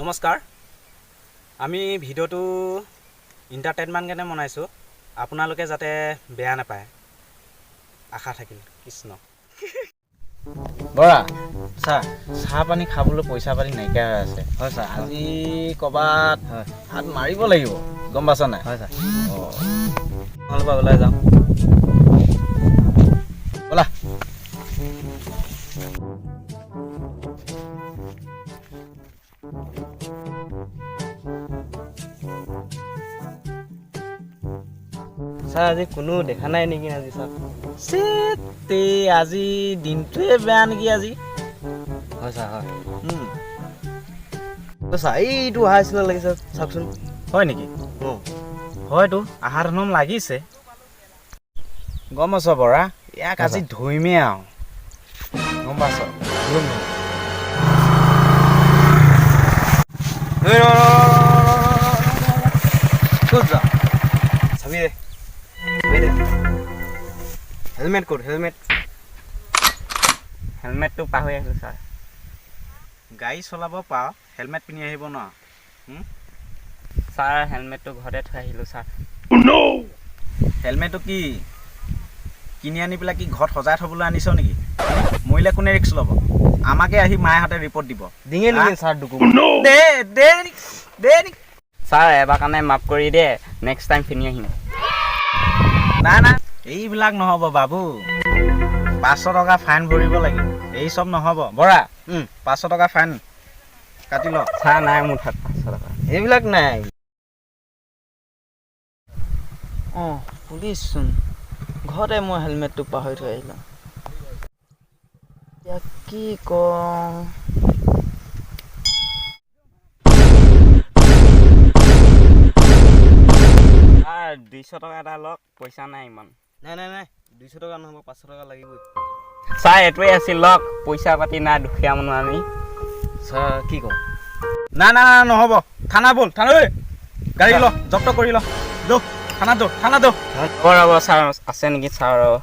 নমস্কাৰ, আমি ভিডিঅ'টো ইণ্টাৰটেইনমেণ্ট কাৰণে বনাইছোঁ, আপোনালোকে যাতে বেয়া নাপায় আশা থাকিল। কৃষ্ণ। বৰা ছাৰ, চাহ পানী খাবলৈ পইচা পাতি নাইকিয়া হৈ আছে। হয় ছাৰ। আজি ক'ৰবাত হয়। হাত মাৰিব লাগিব, গম পাইছ নাই? হয় ছাৰ। অঁ। নহ'লে বাৰু ওলাই যাওঁ। ব'লা। ছাৰ, আজি কোনো দেখা নাই নেকি আজি ছাৰ? তে আজি দিনটোৱে বেয়া নেকি আজি? হয় ছাৰ, হয়। ছাৰ, এইটো অহা নিচিনা লাগিছে, চাওকচোন। হয় নেকি? অঁ। হয়তো, আহা ধনম লাগিছে। গম পাইছ বৰা, ইয়াক আজি ধৰিমেই আৰু, গম পাইছ? ক'ত যা? চাবি দে, চাবি দে। হেলমেট ক'ত? হেলমেট? হেলমেটটো পাহৰি আহিলোঁ ছাৰ। গাড়ী চলাব পাৰ, হেলমেট পিন্ধি আহিব নোৱাৰ? ছাৰ, হেলমেটটো ঘৰতে থৈ আহিলোঁ ছাৰ। হেলমেটটো কি কিনি আনি পেলাই কি ঘৰত সজাই থ'বলৈ আনিছ নেকি? মৰিলে কোনে ৰিস্ক ল'ব? আমাকে আহি মায়েহঁতে ৰিপৰ্ট দিব। ডিঙে নেকি ছাৰ দুকু? দে দে দে। ছাৰ, এবাৰ কাৰণে মাফ কৰি দে, নেক্সট টাইম পিন্ধি আহিম। নাই নাই, এইবিলাক নহ'ব বাবু। 500 টকা ফাইন ভৰিব লাগিব, এই চব নহ'ব। বৰা, 500 টকা ফাইন কাটি ল। ছাৰ, নাই মোৰ তাত 500 টকা। এইবিলাক নাই। অঁ, পুলিচচোন। ঘৰতে মই হেলমেটটো পাহৰি থৈ আহিলোঁ। এতিয়া কি কওঁ? ছাৰ, 200 টকা এটা লওক, পইচা নাই ইমান। নাই নাই নাই, 200 টকা নহ'ব, 500 টকা লাগিবই। ছাৰ, এইটোৱে আছিল লওক, পইচা পাতি নাই, দুখীয়া মানুহ আমি। ছাৰ, কি কওঁ? না না না, নহ'ব। থানা ব'ল, থানা। ঐ, গাড়ী ল, জব্দ কৰি ল। দৌ থানাত, দৌ থানাত, দৌ। ৰ'ব ৰ'ব ছাৰ, আছে নেকি ছাৰ, ৰ'ব।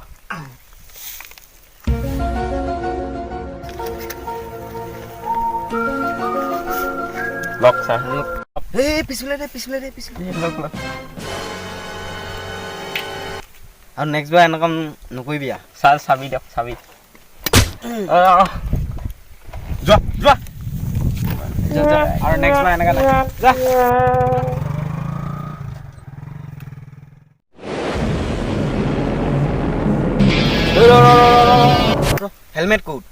লওক ছাৰ। এই পিছফালে দে, পিছফালে দে, পিছফালে। লওক লওক। আৰু নেক্সট বাৰ এনেকুৱা নকৰিবি আৰু। ছাৰ, চাবি দিয়ক, চাবি। অঁ। যোৱা যোৱা। আৰু নেক্সট বাৰ এনেকুৱা নাই, যা। হেলমেট ক'ত?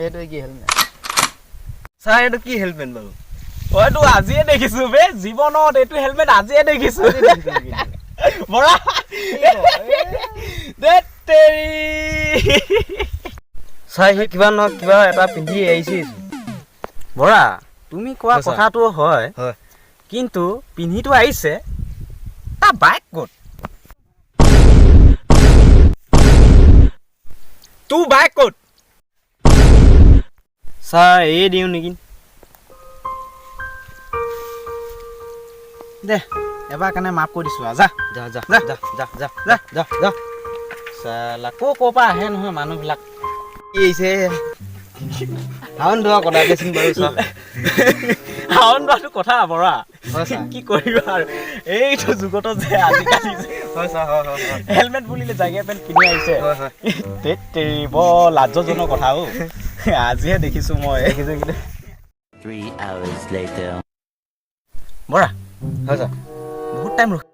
এইটো কি হেলমেট ছাৰ? এইটো কি হেলমেট বাৰু? মইতো আজিয়ে দেখিছো বে, জীৱনত এইটো হেলমেট আজিয়ে দেখিছো। বৰা, ধেৎ তেৰি। ছাৰ, সি কিবা নহয় কিবা এটা পিন্ধি আহিছে। বৰা, তুমি কোৱা হয়, ছাৰ। কথাটো হয়। হয়। কিন্তু পিন্ধিটো আহিছে, তাৰ বাইক ক'ত? তোৰ বাইক ক'ত? ছাৰ, এই দিওঁ নেকি? দে, এবাৰ কাৰণে মাফ কৰি দিছো আৰু, যা। যা যা। যা। যা যা যা। যা। যা যা। চালা, ক' ক'ৰ পৰা আহে নহয় মানুহবিলাক। কি আহিছে? হাওন ধোৱা কথা দেচোন বাৰু ছাৰ। শাওন লোৱাটো কথা বৰা। হয় ছাৰ। কি কৰিবা আৰু, এইটো যুগতো যে আজিকালি যে হয় ছাৰ, হয় হয় হয়। হেলমেট বুলিলে জাগিয়া পেণ্ট পিন্ধি আহিছে। হয় হয়। ধেৎ তেৰি, বৰ লাজজনক কথা অ'। আজিহে দেখিছো মই। দেখিছোঁ কিন্তু। 3 hours later. Bora. হয় ছাৰ। বহুত টাইম ৰখি,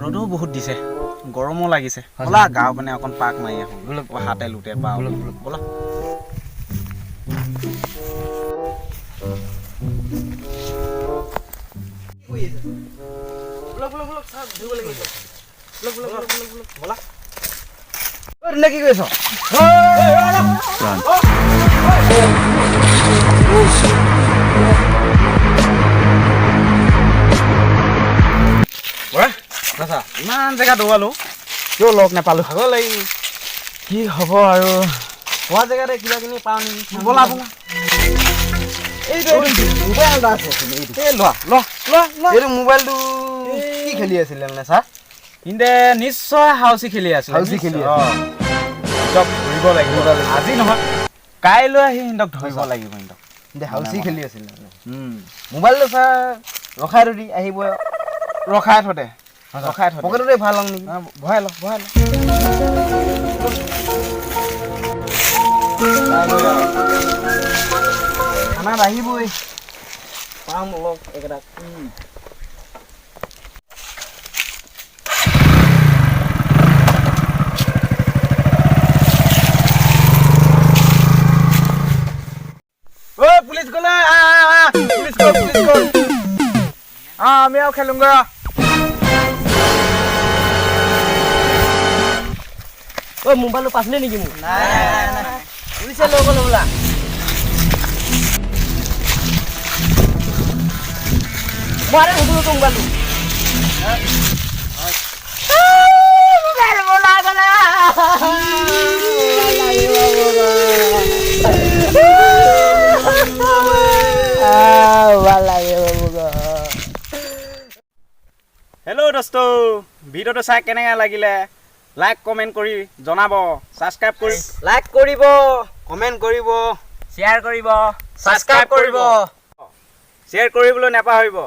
ৰ'দো বহুত দিছে, গৰমো লাগিছে। হয়। ব'লা, গাঁও পিনে অকণ পাক মাৰি আহোঁ। ব'লক। হাতে লোটে পাওঁ। ব'লক, ব'লক। ব'লা। ব'লক ব'লক ব'লক ছাৰ, ধৰিব লাগিব। ব'লক ব'লক ব'লক ব'লক ব'লক। ব'লা। ঐ ধুনীয়া, কি কৰিছ? Run. Bora. হয় ছাৰ। ইমান জেগা দৌৰালো, কিয় লগ নাপালোঁ? ভাগৰ লাগি, কি হ'ব আৰু, পোৱা জেগাতে কিবা কিনি পাওঁ নেকি? ব'লা ব'লা। এইটো এইটো মোবাইল এটা আছে, এইটো। এই লোৱা লোৱা লোৱা লোৱা। এইটো মোবাইলটো কি খেলি আছিলে মানে ছাৰ? সিহঁতে নিশ্চয় হাউচি খেলি আছিলে। হাউচি খেলি। অঁ, সিহঁতক ধৰিব লাগিব। আজি নহয়, কাইলৈ আহি সিহঁতক ধৰিব লাগিব সিহঁতক। দে হাউচি খেলি আছিল। উম। মোবাইলটো ছাৰ ৰখাই থৈ দি আহিব। ৰখাই থ দে, ৰখাই থ দে। পকেটতে ভৰাই লওঁ নেকি? অ, ভৰাই ল, ভৰাই ল। থানাত আহিবই, পাম লগ একেটা। ঐ, পুলিচ গ'লে, আ আ আ, পুলিচ গ'ল, পুলিচ গ'ল। আমি আৰু খেলোংগৈ ৰ। ঐ, মোবাইলটো পাইছিলে নেকি মোৰ? নাই, পুলিচে লৈ গ'ল বোলা। মই আৰু সুধো তোৰ মোবাইলটো। হেল্ল' দোস্ত, ভিডিঅ'টো চাই কেনেকুৱা লাগিলে লাইক কমেণ্ট কৰি জনাব, ছাবস্ক্ৰাইব কৰি লাইক কৰিব, কমেণ্ট কৰিব, শ্বেয়াৰ কৰিব, ছাবস্ক্ৰাইব কৰিব, শ্বেয়াৰ কৰিবলৈ নাপাহৰিব।